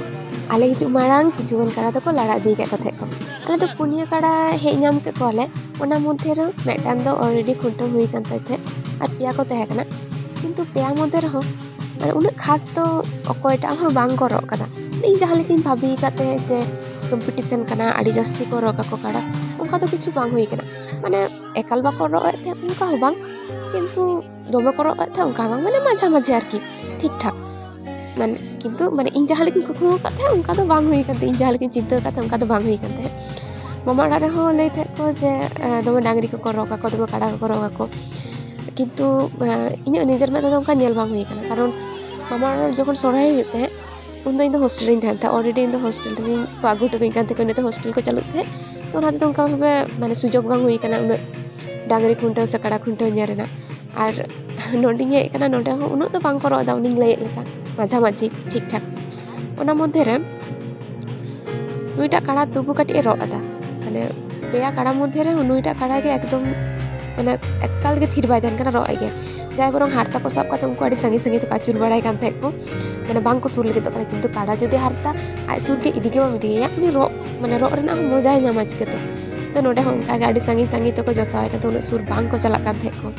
ᱟᱞᱮ ᱦᱤᱡᱩᱜ ᱢᱟᱲᱟᱝ ᱠᱤᱪᱷᱩ ᱜᱟᱱ ᱠᱟᱲᱟ ᱫᱚᱠᱚ ᱞᱟᱲᱟ ᱤᱫᱤ ᱠᱟᱜ ᱠᱚ ᱛᱟᱦᱮᱸᱫ ᱠᱚ᱾ ᱟᱞᱮ ᱫᱚ ᱯᱩᱱᱭᱟᱹ ᱠᱟᱲᱟ ᱦᱮᱡ ᱧᱟᱢ ᱠᱮᱫ ᱠᱚᱣᱟᱞᱮ᱾ ᱚᱱᱟ ᱢᱚᱫᱽᱫᱷᱮ ᱨᱮ ᱢᱤᱫᱴᱟᱝ ᱫᱚ already ᱠᱷᱩᱱᱴᱟᱹᱣ ᱦᱩᱭ ᱠᱟᱱ ᱛᱟᱭ ᱛᱟᱦᱮᱸᱫ ᱟᱨ ᱯᱮᱭᱟ ᱠᱚ ᱛᱟᱦᱮᱸ ᱠᱟᱱᱟ᱾ ᱠᱤᱱᱛᱩ ᱯᱮᱭᱟ ᱢᱚᱫᱽᱫᱷᱮ ᱨᱮᱦᱚᱸ ᱢᱟᱱᱮ ᱩᱱᱟᱹᱜ ᱠᱷᱟᱥ ᱫᱚ ᱚᱠᱚᱭᱴᱟᱜ ᱦᱚᱸ ᱵᱟᱝ ᱠᱚ ᱨᱚᱜ ᱠᱟᱫᱟ᱾ ᱤᱧ ᱡᱟᱦᱟᱸ ᱞᱮᱠᱟᱧ ᱵᱷᱟᱵᱤ ᱟᱠᱟᱫ ᱛᱟᱦᱮᱸᱫ ᱡᱮ ᱠᱚᱢᱯᱤᱴᱤᱥᱮᱱ ᱠᱟᱱᱟ, ᱟᱹᱰᱤ ᱡᱟᱹᱥᱛᱤ ᱠᱚ ᱨᱚᱜ ᱟᱠᱚ ᱠᱟᱲᱟ, ᱚᱱᱠᱟ ᱫᱚ ᱠᱤᱪᱷᱩ ᱵᱟᱝ ᱦᱩᱭ ᱠᱟᱱᱟ᱾ ᱢᱟᱱᱮ ᱮᱠᱟᱞ ᱵᱟᱠᱚ ᱨᱚᱜ ᱮᱫ ᱛᱟᱦᱮᱸᱫ ᱚᱱᱠᱟ ᱦᱚᱸ ᱵᱟᱝ, ᱠᱤᱱᱛᱩ ᱫᱚᱢᱮ ᱠᱚ ᱨᱚᱜ ᱮᱫ ᱛᱟᱦᱮᱸᱫ ᱚᱱᱠᱟ ᱦᱚᱸ ᱵᱟᱝ, ᱢᱟᱱᱮ ᱢᱟᱡᱷᱟᱢᱟᱡᱷᱤ ᱟᱨᱠᱤ, ᱴᱷᱤᱠ ᱴᱷᱟᱠ᱾ ᱢᱟᱱᱮ ᱠᱤᱱᱛᱩ ᱢᱟᱱᱮ ᱤᱧ ᱡᱟᱦᱟᱸ ᱞᱮᱠᱟᱧ ᱠᱩᱠᱢᱩ ᱟᱠᱟᱫ ᱛᱟᱦᱮᱸᱫ ᱚᱱᱠᱟ ᱫᱚ ᱵᱟᱝ ᱦᱩᱭ ᱟᱠᱟᱱ ᱛᱟᱦᱮᱸᱫ, ᱤᱧ ᱡᱟᱦᱟᱸ ᱞᱮᱠᱟᱧ ᱪᱤᱱᱛᱟᱹ ᱟᱠᱟᱫ ᱛᱟᱦᱮᱸᱫ ᱚᱱᱠᱟ ᱫᱚ ᱵᱟᱝ ᱦᱩᱭ ᱟᱠᱟᱱ ᱛᱟᱦᱮᱸᱫ᱾ ᱢᱟᱢᱟ ᱚᱲᱟᱜ ᱨᱮᱦᱚᱸ ᱞᱟᱹᱭ ᱛᱟᱦᱮᱸᱫ ᱠᱚ ᱡᱮ ᱮ, ᱫᱚᱢᱮ ᱰᱟᱝᱨᱤ ᱠᱚᱠᱚ ᱨᱚᱜ ᱟᱠᱚ, ᱫᱚᱢᱮ ᱠᱟᱲᱟ ᱠᱚᱠᱚ ᱨᱚᱜ ᱟᱠᱚ, ᱠᱤᱱᱛᱩ ᱮ, ᱤᱧᱟᱹᱜ ᱱᱤᱡᱮᱨ ᱢᱮᱫ ᱛᱮᱫᱚ ᱚᱱᱠᱟ ᱧᱮᱞ ᱵᱟᱝ ᱦᱩᱭ ᱟᱠᱟᱱᱟ᱾ ᱠᱟᱨᱚᱱ ᱢᱟᱢᱟ ᱚᱲᱟᱜ ᱨᱮ ᱡᱚᱠᱷᱚᱱ ᱥᱚᱨᱦᱟᱭ ᱦᱩᱭᱩᱜ ᱛᱟᱦᱮᱸᱫ ᱩᱱᱫᱚ ᱤᱧ ᱫᱚ ᱦᱳᱥᱴᱮᱞ ᱨᱤᱧ ᱛᱟᱦᱮᱱ ᱛᱟᱦᱮᱸᱫ᱾ Already ᱤᱧ ᱫᱚ ᱦᱳᱥᱴᱮᱞ ᱨᱤᱧ ᱠᱚ ᱟᱹᱜᱩ ᱦᱚᱴᱚ ᱠᱟᱹᱧ ᱠᱟᱱ ᱛᱟᱦᱮᱸᱫ, ᱤᱱᱟᱹᱛᱮ ᱦᱳᱥᱴᱮᱞ ᱠᱚ ᱪᱟᱹᱞᱩᱜ ᱛᱟᱦᱮᱸᱫ᱾ ᱛᱚ ᱚᱱᱟ ᱛᱮᱫᱚ ᱚᱱᱠᱟ ᱵᱷᱟᱵᱮ ᱢᱟᱱᱮ ᱥᱩᱡᱳᱜᱽ ᱵᱟᱝ ᱦᱩᱭ ᱠᱟᱱᱟ ᱩᱱᱟᱹᱜ ᱰᱟᱝᱨᱤ ᱠᱷᱩᱱᱴᱟᱹᱣ ᱥᱮ ᱠᱟᱲᱟ ᱠᱷᱩᱱᱴᱟᱹᱣ ᱧᱮᱞ ᱨᱮᱱᱟᱜ᱾ ᱟᱨ ᱱᱚᱸᱰᱮᱧ ᱦᱮᱡ ᱟᱠᱟᱱᱟ, ᱱᱚᱸᱰᱮ ᱦᱚᱸ ᱩᱱᱟᱹᱜ ᱫᱚ ᱵᱟᱝ ᱠᱚ ᱨᱚᱜ ᱮᱫᱟ, ᱩᱱᱤᱧ ᱞᱟᱹᱭᱮᱫ ᱞᱮᱠᱟ ᱢᱟᱡᱷᱟᱢᱟᱡᱷᱤ ᱴᱷᱤᱠ ᱴᱷᱟᱠ᱾ ᱚᱱᱟ ᱢᱚᱫᱽᱫᱷᱮ ᱨᱮ ᱱᱩᱭᱴᱟᱜ ᱠᱟᱲᱟ ᱛᱚᱵᱩ ᱠᱟᱹᱴᱤᱡ ᱮ ᱨᱚᱜ ᱮᱫᱟ, ᱢᱟᱱᱮ ᱯᱮᱭᱟ ᱠᱟᱲᱟ ᱢᱚᱫᱽᱫᱷᱮ ᱨᱮ ᱱᱩᱭᱴᱟᱜ ᱠᱟᱲᱟ ᱜᱮ ᱮᱠᱫᱚᱢ ᱢᱟᱱᱮ ᱮᱠᱟᱞ ᱜᱮ ᱛᱷᱤᱨ ᱵᱟᱭ ᱛᱟᱦᱮᱱ ᱠᱟᱱᱟ, ᱨᱚᱜ ᱮᱫ ᱜᱮ᱾ ᱡᱟᱦᱟᱸᱭ ᱵᱚᱨᱚᱝ ᱦᱟᱨᱛᱟ ᱠᱚ ᱥᱟᱵ ᱠᱟᱛᱮ ᱩᱱᱠᱩ ᱟᱹᱰᱤ ᱥᱟᱺᱜᱤᱧ ᱥᱟᱺᱜᱤᱧ ᱛᱮᱠᱚ ᱟᱹᱪᱩᱨ ᱵᱟᱲᱟᱭ ᱠᱟᱱ ᱛᱟᱦᱮᱸᱫ ᱠᱚ, ᱢᱟᱱᱮ ᱵᱟᱝ ᱠᱚ ᱥᱩᱨ ᱞᱟᱹᱜᱤᱫᱚᱜ ᱠᱟᱱᱟ᱾ ᱠᱤᱱᱛᱩ ᱠᱟᱲᱟ ᱡᱩᱫᱤ ᱦᱟᱨᱛᱟ ᱟᱡ ᱥᱩᱨ ᱜᱮ ᱤᱫᱤ ᱜᱮ ᱵᱟᱢ ᱤᱫᱤᱭᱮᱭᱟ, ᱩᱱᱤ ᱨᱚᱜ ᱢᱟᱱᱮ ᱨᱚᱜ ᱨᱮᱱᱟᱜ ᱦᱚᱸ ᱢᱚᱡᱟᱭ ᱧᱟᱢᱟ ᱪᱤᱠᱟᱹᱛᱮ? ᱛᱚ ᱱᱚᱸᱰᱮ ᱦᱚᱸ ᱚᱱᱠᱟ ᱜᱮ ᱟᱹᱰᱤ ᱥᱟᱺᱜᱤᱧ ᱥᱟᱺᱜᱤᱧ ᱛᱮᱠᱚ ᱡᱚᱥᱟᱣᱟᱭ ᱠᱟᱱ ᱛᱟᱦᱮᱸᱫ, ᱩᱱᱟᱹᱜ ᱥᱩᱨ ᱵᱟᱝ ᱠᱚ ᱪᱟᱞᱟᱜ ᱠᱟᱱ ᱛᱟᱦᱮᱸᱫ ᱠᱚ᱾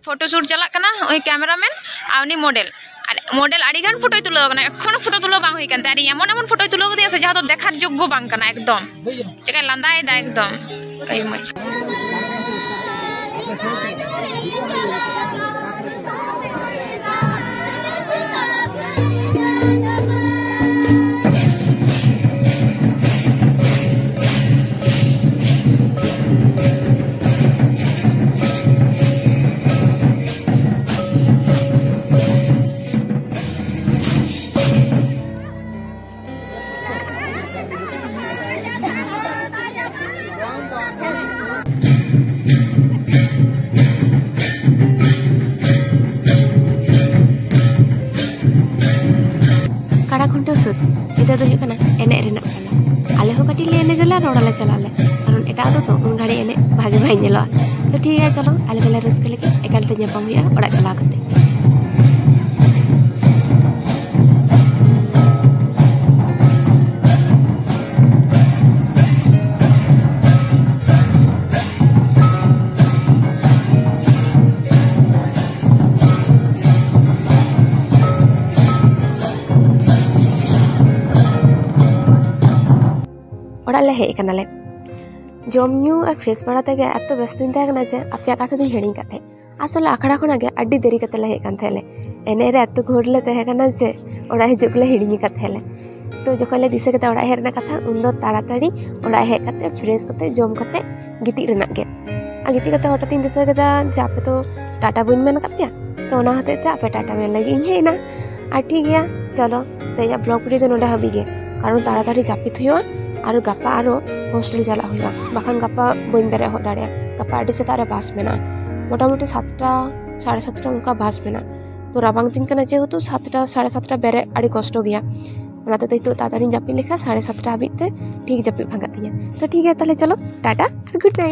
ᱯᱷᱳᱴᱳ ᱥᱩᱴ ᱪᱟᱞᱟᱜ ᱠᱟᱱᱟ, ᱳᱭ ᱠᱮᱢᱮᱨᱟᱢᱮᱱ ᱟᱨ ᱩᱱᱤ ᱢᱚᱰᱮᱞ᱾ ᱟᱨ ᱢᱚᱰᱮᱞ ᱟᱹᱰᱤ ᱜᱟᱱ ᱯᱷᱳᱴᱳᱭ ᱛᱩᱞᱟᱹᱣ ᱠᱟᱱᱟ, ᱮᱠᱷᱚᱱᱳ ᱯᱷᱳᱴᱳ ᱛᱩᱞᱟᱹᱣ ᱵᱟᱝ ᱦᱩᱭ ᱠᱟᱱ ᱛᱟᱭᱟ᱾ ᱟᱹᱰᱤ ᱮᱢᱚᱱ ᱮᱢᱚᱱ ᱯᱷᱳᱴᱳᱭ ᱛᱩᱞᱟᱹᱣ ᱠᱟᱫᱮᱭᱟ ᱥᱮ, ᱡᱟᱦᱟᱸ ᱫᱚ ᱫᱮᱠᱷᱟᱨ ᱡᱳᱜᱽᱜᱚ ᱵᱟᱝ ᱠᱟᱱᱟ ᱮᱠᱫᱚᱢ᱾ ᱪᱮᱠᱟᱭ ᱞᱟᱸᱫᱟᱭᱮᱫᱟ ᱮᱠᱫᱚᱢ᱾ ᱟᱭ ᱢᱟᱹᱭ᱾ ᱠᱟᱲᱟ ᱠᱷᱩᱱᱴᱟᱹᱣ ᱥᱟᱹᱛ᱾ ᱱᱤᱛᱚᱜ ᱫᱚ ᱦᱩᱭᱩᱜ ᱠᱟᱱᱟ ᱮᱱᱮᱡ ᱨᱮᱱᱟᱜ ᱯᱟᱞᱟ᱾ ᱟᱞᱮ ᱦᱚᱸ ᱠᱟᱹᱴᱤᱡ ᱞᱮ ᱮᱱᱮᱡ ᱟᱞᱮ, ᱨᱚᱲ ᱟᱞᱮ, ᱪᱟᱞᱟᱜ ᱟᱞᱮ, ᱠᱟᱨᱚᱱ ᱮᱴᱟᱜ ᱟᱛᱳ ᱛᱚ ᱩᱱ ᱜᱷᱟᱹᱲᱤᱡ ᱮᱱᱮᱡ ᱵᱷᱟᱜᱮ ᱵᱟᱭ ᱧᱮᱞᱚᱜᱼᱟ᱾ ᱛᱚ ᱴᱷᱤᱠ ᱜᱮᱭᱟ, ᱪᱚᱞᱚ ᱟᱞᱮ ᱫᱚᱞᱮ ᱨᱟᱹᱥᱠᱟᱹ ᱞᱮᱜᱮ, ᱮᱠᱟᱞ ᱛᱮ ᱧᱟᱯᱟᱢ ᱦᱩᱭᱩᱜᱼᱟ ᱚᱲᱟᱜ ᱪᱟᱞᱟᱣ ᱠᱟᱛᱮ᱾ ᱚᱲᱟᱜ ᱞᱮ ᱦᱮᱡ ᱟᱠᱟᱱᱟᱞᱮ᱾ ᱡᱚᱢ ᱧᱩ ᱟᱨ ᱯᱷᱨᱮᱥ ᱵᱟᱲᱟ ᱛᱮᱜᱮ ᱮᱛᱚ ᱵᱮᱥᱛᱚᱧ ᱛᱟᱦᱮᱸ ᱠᱟᱱᱟ ᱡᱮ ᱟᱯᱮᱭᱟᱜ ᱠᱟᱛᱷᱟ ᱫᱚᱧ ᱦᱤᱲᱤᱧ ᱠᱟᱫ ᱛᱟᱦᱮᱸᱫ᱾ ᱟᱥᱚᱞᱮ ᱟᱠᱷᱲᱟ ᱠᱷᱚᱱᱟᱜ ᱜᱮ ᱟᱹᱰᱤ ᱫᱮᱨᱤ ᱠᱟᱛᱮ ᱞᱮ ᱦᱮᱡ ᱠᱟᱱ ᱛᱟᱦᱮᱸᱫ ᱞᱮ᱾ ᱮᱱᱮᱡ ᱨᱮ ᱮᱛᱚ ᱜᱷᱳᱨ ᱞᱮ ᱛᱟᱦᱮᱸ ᱠᱟᱱᱟ ᱡᱮ ᱚᱲᱟᱜ ᱦᱤᱡᱩᱜ ᱜᱮᱞᱮ ᱦᱤᱲᱤᱧ ᱟᱠᱟᱫ ᱛᱟᱦᱮᱸᱫ ᱞᱮ᱾ ᱛᱚ ᱡᱚᱠᱷᱚᱱ ᱞᱮ ᱫᱤᱥᱟᱹ ᱠᱮᱫᱟ ᱚᱲᱟᱜ ᱦᱮᱡ ᱨᱮᱱᱟᱜ ᱠᱟᱛᱷᱟ, ᱩᱱᱫᱚ ᱛᱟᱲᱟᱛᱟᱲᱤ ᱚᱲᱟᱜ ᱦᱮᱡ ᱠᱟᱛᱮ ᱯᱷᱨᱮᱥ ᱠᱟᱛᱮ ᱡᱚᱢ ᱠᱟᱛᱮ ᱜᱤᱛᱤᱡ ᱨᱮᱱᱟᱜ ᱜᱮ᱾ ᱟᱨ ᱜᱤᱛᱤᱡ ᱠᱟᱛᱮ ᱦᱚᱴᱟᱛ ᱤᱧ ᱫᱤᱥᱟᱹ ᱠᱮᱫᱟ ᱡᱮ ᱟᱯᱮ ᱛᱚ ᱴᱟᱴᱟ ᱵᱟᱹᱧ ᱢᱮᱱ ᱟᱠᱟᱫ ᱯᱮᱭᱟ, ᱛᱚ ᱚᱱᱟ ᱦᱚᱛᱮᱡ ᱛᱮ ᱟᱯᱮ ᱴᱟᱴᱟ ᱢᱮᱱ ᱞᱟᱹᱜᱤᱫ ᱤᱧ ᱦᱮᱡ ᱮᱱᱟ᱾ ᱟᱨ ᱴᱷᱤᱠ ᱜᱮᱭᱟ, ᱪᱚᱞᱚ ᱛᱮᱦᱮᱧᱟᱜ ᱵᱞᱚᱜ ᱵᱷᱤᱰᱤᱭᱳ ᱫᱚ ᱱᱚᱰᱮ ᱦᱟᱹᱵᱤᱡ ᱜᱮ, ᱠᱟᱨᱚᱱ ᱛᱟᱲᱟᱛᱟᱲᱤ ᱡᱟᱹᱯᱤᱫ ᱦᱩᱭᱩᱜᱼᱟ ᱟᱨ ᱜᱟᱯᱟ ᱟᱨᱚ ᱦᱳᱥᱴᱮᱞ ᱪᱟᱞᱟᱜ ᱦᱩᱭᱩᱜᱼᱟ, ᱵᱟᱠᱷᱟᱱ ᱜᱟᱯᱟ ᱵᱟᱹᱧ ᱵᱮᱨᱮᱫ ᱦᱚᱫ ᱫᱟᱲᱮᱭᱟᱜᱼᱟ᱾ ᱜᱟᱯᱟ ᱟᱹᱰᱤ ᱥᱮᱛᱟᱜ ᱨᱮ ᱵᱟᱥ ᱢᱮᱱᱟᱜᱼᱟ, ᱢᱚᱴᱟᱢᱩᱴᱤ ᱥᱟᱛᱴᱟ, ᱥᱟᱲᱮ ᱥᱟᱛᱴᱟ ᱚᱱᱠᱟ ᱵᱟᱥ ᱢᱮᱱᱟᱜᱼᱟ᱾ ᱛᱚ ᱨᱟᱵᱟᱝ ᱫᱤᱱ ᱠᱟᱱᱟ ᱡᱮᱦᱮᱛᱩ, ᱥᱟᱛᱴᱟ, ᱥᱟᱲᱮ ᱥᱟᱛᱴᱟ ᱵᱮᱨᱮᱫ ᱟᱹᱰᱤ ᱠᱚᱥᱴᱚ ᱜᱮᱭᱟ᱾ ᱚᱱᱟ ᱛᱮᱫᱚ ᱱᱤᱛᱚᱜ ᱛᱟᱲᱟᱛᱟᱲᱤᱧ ᱡᱟᱹᱯᱤᱫ ᱞᱮᱠᱷᱟᱱ ᱥᱟᱲᱮ ᱥᱟᱛᱴᱟ ᱦᱟᱹᱵᱤᱡ ᱛᱮ ᱴᱷᱤᱠ ᱡᱟᱹᱯᱤᱫ ᱵᱷᱟᱜᱟᱜ ᱛᱤᱧᱟᱹ᱾ ᱛᱚ ᱴᱷᱤᱠ ᱜᱮᱭᱟ, ᱛᱟᱦᱞᱮ ᱪᱚᱞᱚ, ᱴᱟᱴᱟ ᱟᱨ ᱜᱩᱰ ᱱᱟᱭᱤᱴ᱾